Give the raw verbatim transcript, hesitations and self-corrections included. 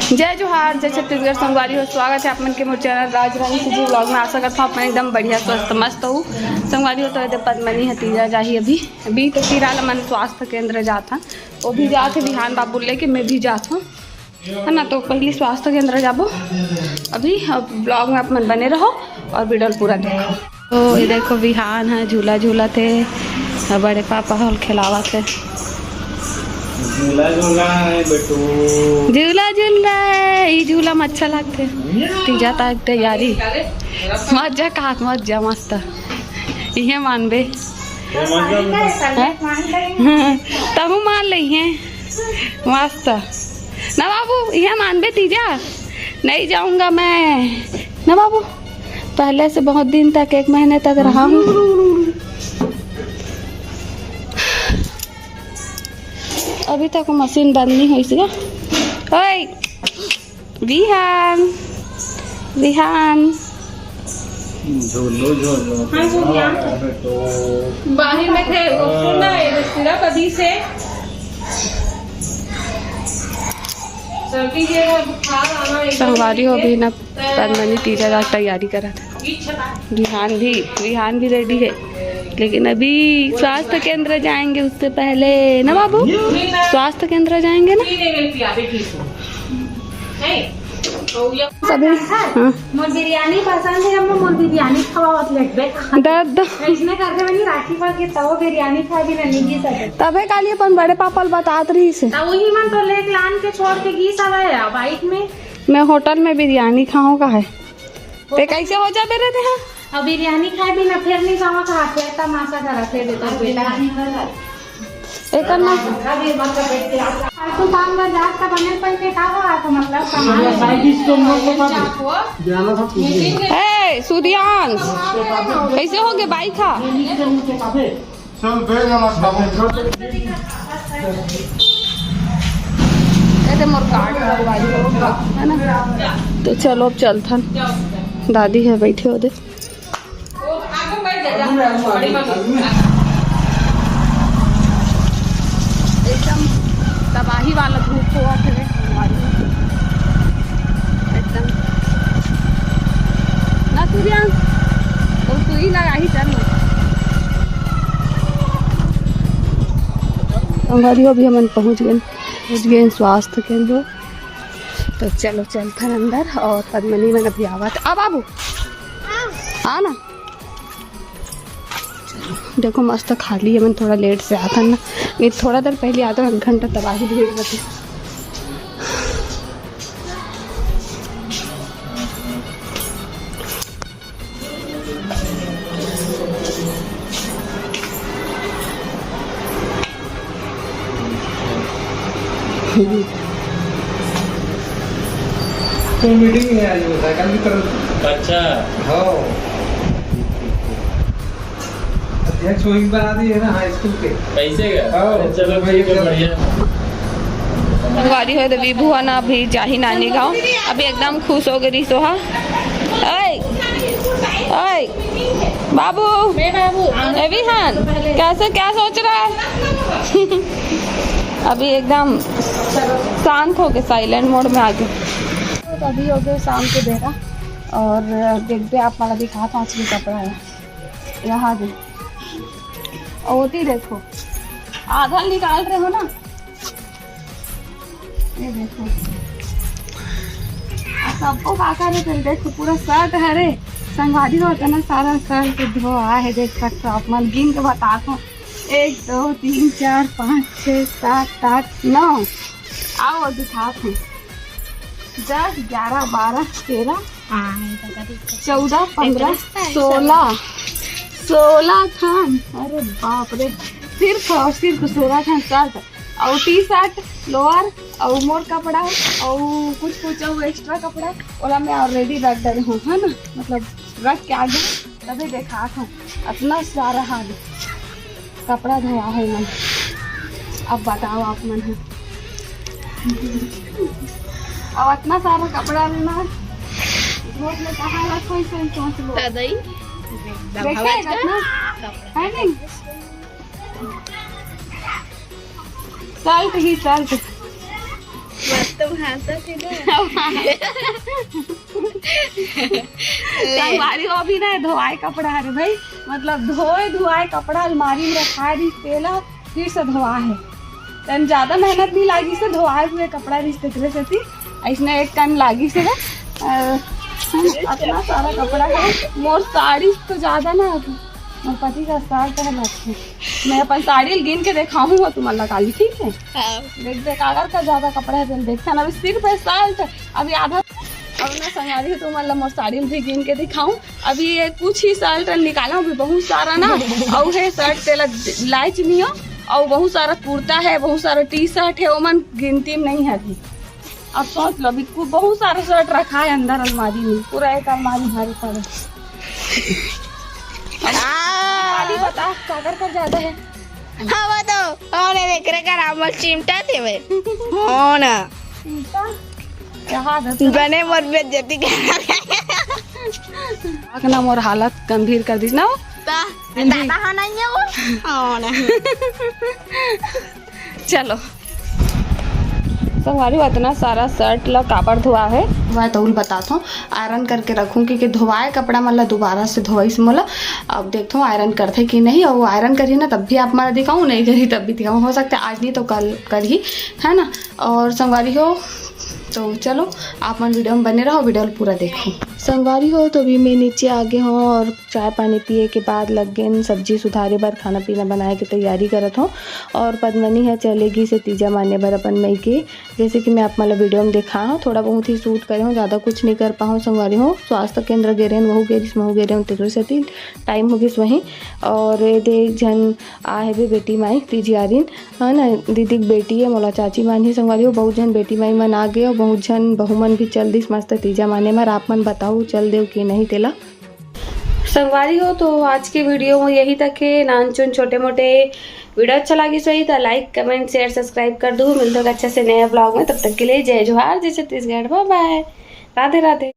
जय जोहार, जय छत्तीसगढ़। संगवारी हो, स्वागत है आप मन के मोर चैनल राजरानी सीजी व्लॉग में। आशा करता हूँ आप मन एकदम बढ़िया, स्वस्थ, मस्त हो। संगवारी हो, तो एदे पद्मनी ह तीजा जाही अभी, अभी तो फिलहाल हमन स्वास्थ्य केंद्र जात हन, वो भी जात है बिहान बाबू लेके, मैं भी जात हूँ, है ना। तो पहले स्वास्थ्य केंद्र जाबो अभी। अब व्लॉग में आप मन बने रहो और वीडियो पूरा देखो। तो ये देखो, बिहान है, झूला झूलत हे, और बड़े पापा हल खिलावत हे। झूला झूला है बेटू। झूला झूल रहा है, ये झूला में अच्छा लगते। तीजा तक तैयारी। मत जा, कहा मत जा, मस्त। इहे मानबे। ये मजा भी हैं? तहु मान ले हैं। मस्त। ना बाबू, इहे मानबे तीजा। नहीं जाऊंगा मैं। ना बाबू, पहले से बहुत दिन तक, एक महीने तक रहा हूँ। अभी तक मशीन बंद नहीं हुई सी। ओए, विहान, विहान। झोलो, झोलो। हाँ, झोलो। हाँ, बेटो। बाहर में थे, वो सुन रहा है, सिर्फ अभी से। सर्दी के है, बुखार आना, एकदम संगवारी हो, अभी ना पद्मनी तीजा ला तैयारी करत हे। विहान भी, विहान भी रेडी है, लेकिन अभी स्वास्थ्य केंद्र जाएंगे उससे पहले ना बाबू, स्वास्थ्य केंद्र जाएंगे ना। सभी, हाँ। मोर बिरयानी पसंद है, हम मोर बिरयानी खवावत लेबे। दर्द। इसने करके बनी राखी पा के तब बिरयानी खा भी नहीं गी सके। तबे काली अपन बड़े पापा ल बतात रही से। तब वही मन तो लेके लान के छोड़ के गी सब है बाइक में। मैं होटल में बिरयानी खाऊं का है। ते कैसे हो जाबे रे ते, हाँ? अब बिरयानी खाए बिना फिर नहीं जावा कहा, फिर तमाशा करा, फिर देखो बेटा। एकर ना। फालतू काम बर जात का बने पैसे का हो आता, मतलब सामान। ए, सुधियांश, कैसे हो गए बाइक हा? चल, बे ना, मत खाबो। ए दे मोर कार्ड लगवाई हो, है ना? तो चलो, अब चलथन। दादी है बैठे हो दे। एकदम तबाही वाला धूप हुआ थे। एकदम ना सूर्यांश, तो सुई लगाही चल ना। संगवारी हो, अभी हमन पहुँच गए, पहुँच गए स्वास्थ्य केंद्र। तो चलो चलथन अंदर और पद्मनी मन अभी आवत। आ बाबू, आ ना। देखो मस्त खाली है, मन थोड़ा लेट से आता ना, नहीं थोड़ा देर पहले आता, एक घंटा तबाही भीड़ रहती। तो मीटिंग है आज, वो साइकिल की तरफ। अच्छा। हाँ। अध्यक्ष वही बना दिए ना हाई स्कूल के। कैसे गया? हाँ। अरे चलो, ठीक है, बढ़िया। संगवारी हो, तो विभू है ना, अभी जाही नानी गाँव। अभी एकदम खुश हो गई सोहा। ओए, ओए, बाबू, ए विहान, कैसे, क्या सोच रहा है? अभी एकदम शांत हो गए, साइलेंट मोड में आ गए। तो अभी हो गए शाम के बेरा और देखते आप वाला दिखा पाँच के कपड़ा है यहाँ भी। और होती देखो, आधा निकाल रहे हो ना, ये देखो। आ सबको का करे, फिर देखो पूरा शर्ट हरे, संगवारी हो, इतना सारा शर्ट धोआ है, देख सकते हो आप मन, गिन के बताता हूँ, एक, दो, तीन, चार, पाँच, छः, सात, आठ, नौ, आओ दिखात हूँ, दस, ग्यारह, बारह, तेरह, चौदह, पन्द्रह, सोलह, सोलह ठन। अरे बाप रे, सिर्फ और सिर्फ सोलह ठन शर्ट और टी शर्ट, लोअर और मोर कपड़ा और कुछ कुछ और एक्स्ट्रा कपड़ा, ओला मैं ऑलरेडी रख डरे हूँ, है ना, मतलब रख के आगे तभी देखा था। इतना सारा हाल कपड़ा धोआ है मन। अब बताओ आप मन है, अब इतना सारा कपड़ा लेना है, धोत में कहाँ रखो, इसे सोच लो। दादा ही। देखा है इतना? है नहीं? शर्ट ही शर्ट। तुम हंसत ही ना। संगवारी हो, अभी ना धोवाए कपड़ा हरे भाई, मतलब धोए धुआए कपड़ा अलमारी में रखा रही, तेला फिर से धोआ है। तन ज्यादा मेहनत नहीं लागी से धोआए हुए कपड़ा रही, तेकरे सेती ऐसने एक कन लागी से। अ, अतना सारा कपड़ा है मोर, साड़ी तो ज्यादा ना, मोर पति का शर्ट है लगथे। मैं अपन साड़ी ल गिन के देखाहूँ हो तुमन ला काली, ठीक है? हाँ। देख देख, अगर का ज्यादा कपड़ा है तो देखथन। अभी सिर्फ है शर्ट, अभी आधा। अब ना संगवारी हो तुमन ला मोर साड़ी ल भी गिन के दिखाऊं। अभी ये कुछ ही शर्ट निकाला हूँ, अभी बहुत सारा ना। अउ हे शर्ट तेला लाइच नहीं हो, अउ बहुत सारा कुर्ता है, बहुत सारा टी शर्ट है, ओमन गिनती में नहीं है अभी। अब सोच लो, अभी कु-, बहुत सारा शर्ट रखा है अंदर अलमारी में, पूरा एक अलमारी भरे पड़े। अभी बता, काकर कर ज्यादा है? हाँ, वो तो, ओने देख रे कर, आमल चिमटा देवे। हो ना। चिमटा? क्या हालत है? बने मोर बेइज्जती कर। आँख ना मोर हालत गंभीर कर दिस ना वो। ता, दादा हाँ नहीं है वो। हो ना। चलो। संगवारी हो, अतना सारा शर्ट ला काबर धोआ है? मैं तौल बतात हूँ, आयरन करके रखूँ, क्योंकि धोवाए कपड़ा मन ला दोबारा से धोवाइस मोला। अब देखथों आयरन करथे कि नहीं, अउ आयरन करही ना तब भी आप मन ला दिखाऊँ, नहीं करही तब भी दिखाऊँ। हो सकता है आज नहीं तो कल करही, है ना? और संगवारी हो, तो चलो आप मन वीडियो में बने रहो, वीडियो ला पूरा देखो। संगवारी हो, तो अभी मैं नीचे आ गए हूँ और चाय पानी पिए के बाद लग गए सब्जी सुधारे बर, खाना पीना बनाए के तैयारी करत हूँ। और पद्मनी है चले गिस हे तीजा माने बर अपन मई के, जैसे कि मैं आप मन ला वीडियो में देखा हूँ, थोड़ा बहुत ही शूट करे हूँ, ज़्यादा कुछ नहीं कर पाऊँ संगवारी हो। स्वास्थ्य केंद्र गे रहेन, वहू गे रिस, महू गे रहेन, तेकरे सेती टाइम हो गिस वहीं। और ये दे एक झन आ हेबे बेटी माई तीजियारिन, है ना, दीदी के बेटी है, मोला चाची मानही संगवारी हो। बहुत झन बेटी माई मन आ गए और बहुत झन बहू मन भी चल दिस मस्त तीजा माने बर। आप मन बताओ चल देव कि नहीं तेला। संगवारी हो, तो आज के वीडियो में यही तक है। नानचुन छोटे मोटे वीडियो अच्छा लागिस होही तो लाइक, कमेंट, शेयर, सब्सक्राइब कर दू। मिलते हैं अच्छे से नए ब्लॉग में, तब तक के लिए जय जोहार, जय छत्तीसगढ़, बाय बाय, राधे राधे।